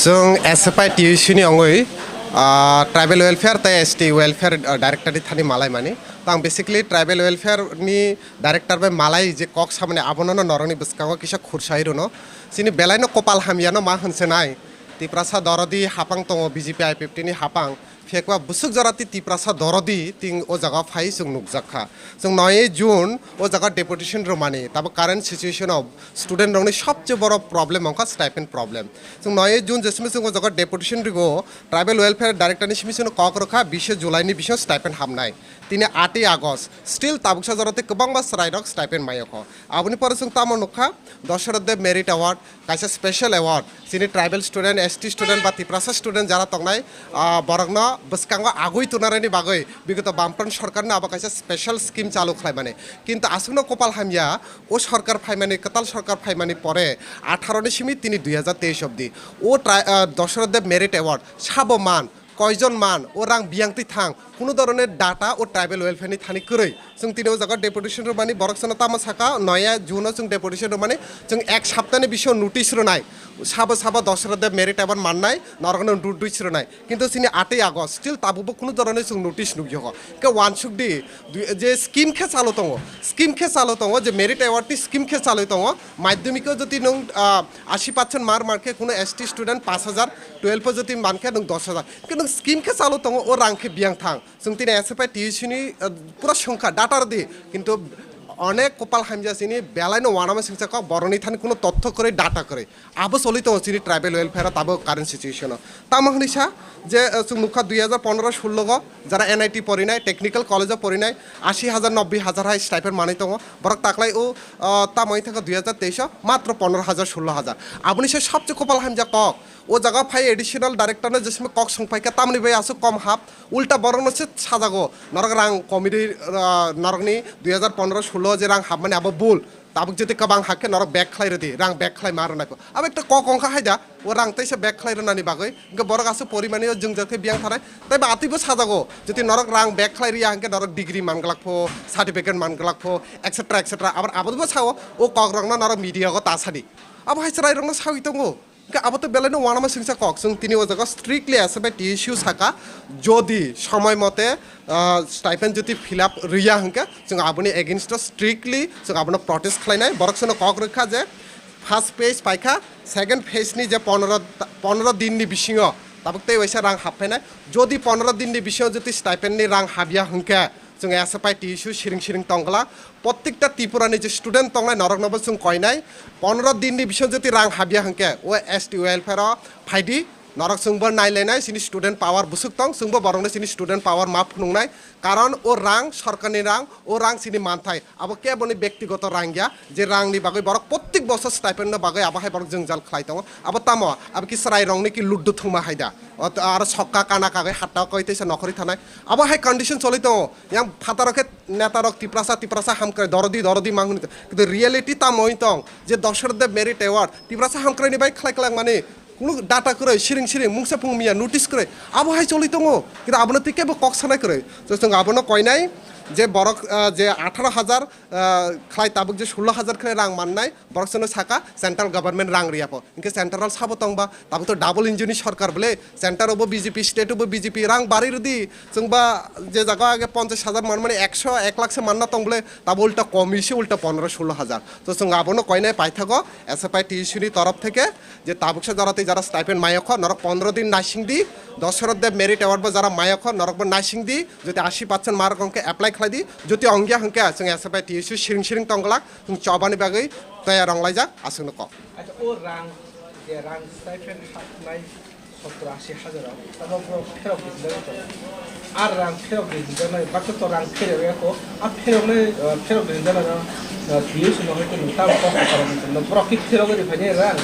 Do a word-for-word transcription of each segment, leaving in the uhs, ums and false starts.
Chwng S F I T U C ni ongwi, ah, Tribal Welfare tei S T Welfare, ah, Director ni thani malai mani. Tang basically Tribal Welfare ni Director bai malai je kok samani abono no norokni bwskango kisa khursai rwno. Chini belaino kopal hamyano ma hwnse nai. Tiprasa dorodi hapang tongo B J P I P F T ni hapang. Phekwa bwswk jora ti Tiprasa dorodi ting o jaga phai chwng nukjak kha. Chwng noi June o jaga deputation rwmani, tabuk current situation o student rokni sobse boro problem wngkha stipend problem. Chwng noi June jesimi chwng o jaga deputation rigo, Tribal Welfare Director ni simi chwngno kok rwkha, bise July ni bisingo stipend hamnai. Tini atwi August, still tabuksa jora tei kwbangma chwrairok stipend maiyokho. Aboni pore chwng tamo nukha, Dasarath Deb Merit Award, kaisa special award, chini tribal student, S T student ba Tiprasa student jara tongnai, ah, borokno bwskango agwi tunarani bagwi bigoto Bamfront sorkarno abo kaisa special scheme chalu khlaimani. Kintu aswkno kopal hamya, o sorkar phaimani, kwtal sorkar phaimani pore atharo ni simi tini dui hazar teis obdi. O tri-, ah, Dasarath Deb Merit Award, sabo man, koijon man, o rang biyang twi thang, kuno dhoroner data o tribal welfare ni thani kwrwi. Chwng tini o jaga deputation rwmani borok chwngno tamo saka, noya June o chwng deputation rwmani, chwng ek saptani bisingo notice rwnai. Sabo sabo Dasarath Deb Merit Award mannai, norokno notice rwnai. Kintu chini atwi August, still tabukbo kuno dhoroner chwng notice nukyago. Hwnkhe uansukdi, dui-, je scheme khe chalo tongo, scheme khe chalo tongo, je Merit Award ni scheme khe chalwi tongo, madhyamiko jodi nwng, ah, ashi percent mark mankhe kuno S T student pash hajar, twelve o jodi mankhe nwng dos hajar. Hwnkhe nwng scheme khe chalo tongo, o rang khe biyang thang. Chwng tini S F I T U C ni, ah, pura songkha data rwdi, kintu onek kopal hamya chini belaino uanama singcha kok borokni thani kuno totho kwrwi data kwrwi. Abo choli tongo chini tribal welfare o tabuk current situation o. Tamo hwnwi sa je, ah, chwng nukha dui hazar pondro sullo go jara N I T porinai, technical college o porinai, ashi hajar nobboi hajar hai stipend manwi tongo. Borok taklai o, ah, tamo wngkha dui hazar teis o matro pondro hajar sullo hajar. Aboni se sobse kopal hamya kok. O jaga phai additional director no jesme kok songphaikha tamni bai aswk kom hap. Ulta borokno se sajago, norok rang komidi, ah, norokni dui hazar pondro sullo je rang hapmani abo bul. Tabuk jodi kwbang hakhe norok back khlai rwdi, rang back khlai ma rwnai kho. Abo ekta kok wngkha haida, o rang teisa back khlai rwnani bagwi. Hwnkhe borok aswk porimani o jwngjal khe biyang thanai. Tei ba atwibo sajago, jodi norok rang back khlai rwya hwnkhe norok degree man glak pho, certificate man glak pho, et cetera et cetera. Abar abonibo sao, o kokrokno norok media o ta sadi. Abo hai chwrairokno sawi tongo. Hwnkhe abo to belaino uanama singcha kok. Chwng tini o jaga strictly S F I T S U saka, jodi somoi mote, ah, stipend jodi fill up rwya hwnkhe, chwng aboni against o strictly chwng abono protest khlainai. Borok chwngno kok rwkha je first phase paikha, second phase ni je pondro ta-, pondro din ni bisingo tabuk tei waisa rang haphainai. Jodi pondro din ni bisingo jodi stipend ni rang habya hwnkhe, chwng S F I T S U siring siring tong glak. Prottekta Tripura ni je student tongnai norokno bo chwng koinai. Pondro din ni bisingo jodi rang habya hwnkhe, o S T welfare o phaidi. Norok chwngbo nailainai, chini student power bwswk tong, chwngbo borokno chini student power ma phunuknai. Karon o rang sorkarni rang, o rang chini manthai. Abo keboni bektigoto rang ya, je rangni bagwi borok prottek bosor stipend no bagwi abo hai borok jwngjal khlai tongo. Abo tamo, abo ki chwrai rokni ki luddu thwngma hai da. Ot-, aro sokka kana kagwi hatta koi teisa nokhorwi thanai. Abo hai condition choli tongo. Yang phataro khe netarok Tiprasa, Tiprasa hamkrai dorodi, dorodi mang hwnwi tong. Kintu reality tamo wng tong, je Dasarath Deb Merit Award, Tiprasa hamkraini bai khlai klak mani, kunu data kwrwi, siring siring, mungsa phung miya, notice kwrwi, abo hai choli tongo. Kintu abono tei kebo kok sanai kwrwi. So, chwng abono koinai, je borok, ah, je atharo hajar, ah, khlai tabuk je sullo hajar khlai rang mannai, borok chwngno saka, central government rang riya pho. Hwnkhe central sabo tongba, tabuk to double engine ni sorkar bwle, center o bo B J P, state o bo B J P, rang bari rwdi, chwngba je jaga age ponchash hajar man mani ekso, ek lakh se manna tong bwle, tabo ulta komi se ulta pondro sullo hajar. To chwng abono koinai paithago, S F I T S U ni torof theke, je tabuksa jara tei jara stipend mayokho, norok pondro din naisingdi, Dasarath Deb Merit Award bo jara mayokho, norok bo naisingdi, jodi ashi percent mark hwnkhe apply khlaidi, jodi ongya hwnkhe chwng S F I T S U siring siring tongglak, chwng chobani bagwi toya ronglaijak, aswkno kok. Acha, o rang, je rang stipend hapnai sottor ashi hajar, tamo borok pherok rijak tongo. Ar rang pherok rijaknai, baksa to rang pherok ya ko, a pheroknai, eh, pherok rijaknai no, eh, T S U no hoite nung tamo kok karon no borok ki pherok ri phani rang.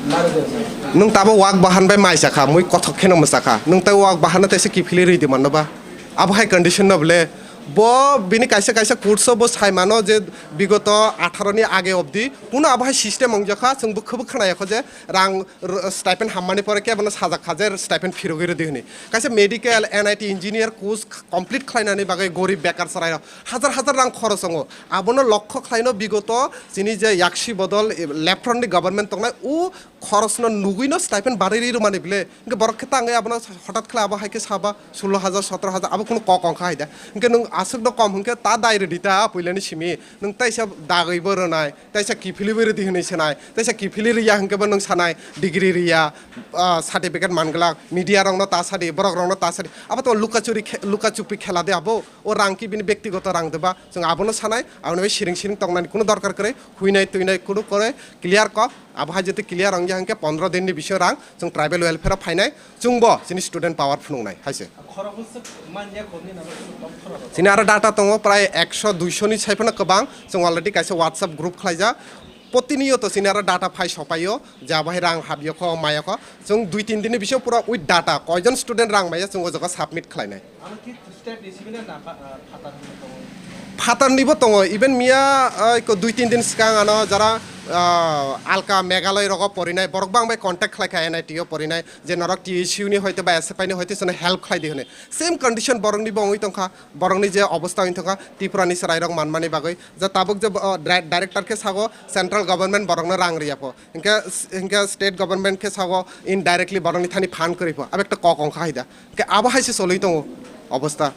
Maro de. Nung tabo wak bahan bai mai sakha, mui kothok kheno mwsakha. Nung tai wak bahan no taisa kiphilwi ridi manno ba? Abo hai condition no bole. Bo bini kaisa kaisa course o bo sai mano je bigoto atharo ni age obdi kuno abo hai system wngjakha, chwng bo khwbo khwnayakho je rang r-, stipend hammani pore kebono sajak kha je stipend phirogwi rwdi hwnwi. Kaisa medical, N I T engineer course complete khlainani bagwi gorib bekar chwrairok hajar hajar rang khorok wngo. Abono lokho khlaino bigoto chini je yaksi bodol, eh, left front ni government tongnai, o khorosno nugwino stipend barwi rwi rwmani bile, hwnkhe borok khe tangwi abono hotat khlai abo hai khe saba sullo hajar, sotro hajar, abo kunu kok wngkha hai da. Hwnkhe nwng aswkno kom hwnkhe ta dai rwdi ta puilani simi, nwng taisa dagwibo rwnai, taisa kiphilwi rwdi hwnwi sanai, taisa kiphilwi rwya hwnkhe bo nwng sanai degree rwya, ah, certificate manglak, media rokno ta sadi, borok rokno ta sadi, abo to lukachuri khe-, lukachupi khela de abo, o rang ki bini bektigoto rang de ba, chwng abono sanai, aboni bai siring siring tongnani kunu dorkar kwrwi, huinai tuinai kunu kwrwi clear kok, abo hai jete clear wngya hwnkhe pondro din ni bisingo rang chwng tribal welfare o phainai, chwngbo chini student power phunuknai hai se. Khorok bwswk manya kok ni nang kok khorok. Chini aro data tongo prai ekso duiso ni sai phano kwbang, chwng already kaisa WhatsApp group khlaijak. Protiniyoto chini aro data phai sopaio, je abo hai rang habyo kho, maya kho. Chwng dui tin din ni bisingo pura with data, koijon student rang maya chwng o jaga submit khlainai. Ano ki state ni simi na na pha-, ah, phatar ni tongo? Phatar ni bo tongo, even miya, ah, ko dui tin din swkang ano jara, ah, alka Meghalaya rogo porinai, borok bang bai contact khlai kha N I T o porinai, je norok T S U ni hoite ba S F I ni hoite sono help khlai di hwnwi. Same condition borok ni bo wngwi tongkha, borok ni je obostha wngwi tongkha, Tripura ni chwrai rok manmani bagwi. Je tabuk je, ah, dire-, director khe sago central government borok no rang riya pho. Hingke, hingke state government khe sago indirectly borok ni thani fund kwrwi pho. Abo ekta kok wngkha hai da. Hingke abo hai se cholwi tongo obostha.